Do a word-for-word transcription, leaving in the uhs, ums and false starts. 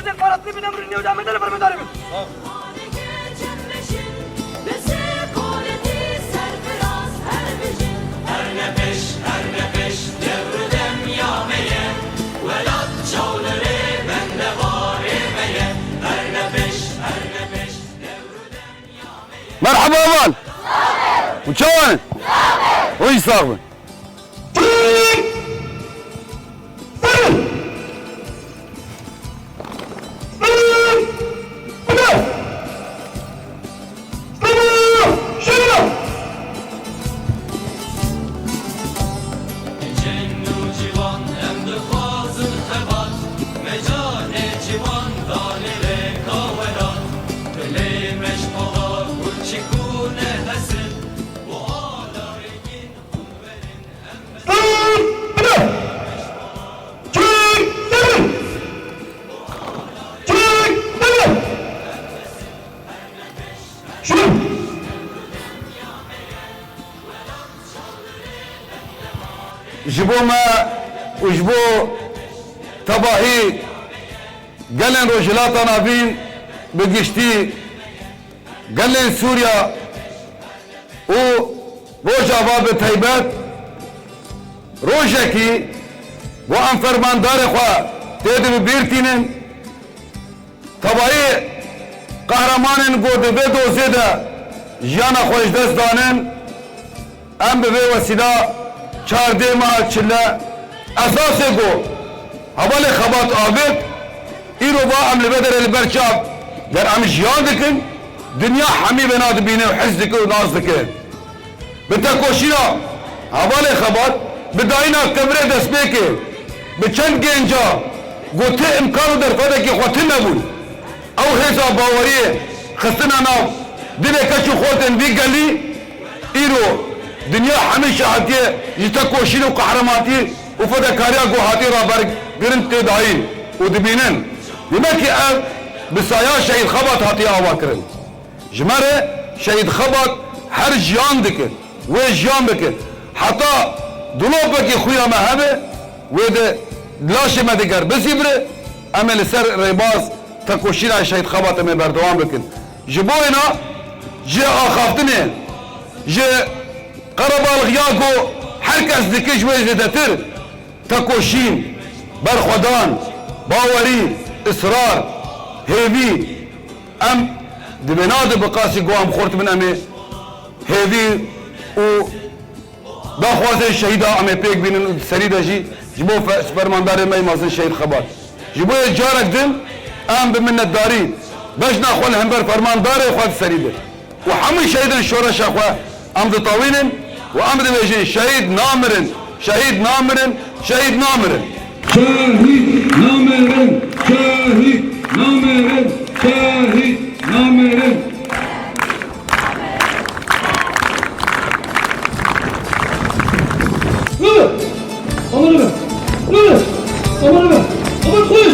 Parasını binem rünüyor, devam edelim, devam edelim. Merhaba heval. Û çawan in? Hûn jî sax bin. Ji bo me û ji bo tevahî gelên Rojhilata Navîn, bi giştî gelên Sûriya û Rojava bi taybet, rojekî ku em fermandarê xwe tê de bi bîr tînin, tevayî qehremanên ku di vê dozê de jiyana xwe ji dest danin, em bi vê wesîla çardê meha çile esasê ku hevalê xebat avêt, îro va em li vê derê li ber çav der em jiyan dikin, dinya hemî vêna dibîne û his dike û nas dike. Bi tekoşîna hevalê xebat, bi dayîna kevirê destpêkê, bi çend gênca ku ti îmkan û derfetekî xwe tune bûn, ew hêza baweriyê xistine nav dilê keç û xortên vî gelî, îro dinya hemî şahidiyê ji tekoşîn û qehrematî û fedekariya ku hatiye rabergirin tê dayîn û dibînin. Demekî ev bi saya Şehîd Xebat hatiye avakirin. Ji me re Şehîd Xebat her jiyan dike, wê jiyan bike. Heta dilopekî xuya me hebe, wê de laşê me diger bizîvire, em ê li ser rêbaz tekoşîna Şehîd Xebat em ê berdewam bikin. Ji bo wêna ji axaftinê, ji qerebalxiya ku her kes dike ji wê zêdetir, tekoşîn, berxwedan, bawerî, israr, hêvî, em di vêna de bi qasî ku em xort bin, em ê hêvî û daxwazên şehîda em ê pêk bînin û di serî de jî ji bo fe-, fermandarê me yê mezin Şehîd Xebat. Ji bo yê carek din em bi minnetdarî bejna xwe li hember fermandarê xwe di serî de û hemû şehîdên şoreşa xwe em ditewînin û em dibêjin, şehîd namirin, şehîd namirin, şehîd namirin. Şehîd namirin, şehîd namirin, şehîd namirin. Yürü! Aman be! Yürü! Aman be! Aman koş!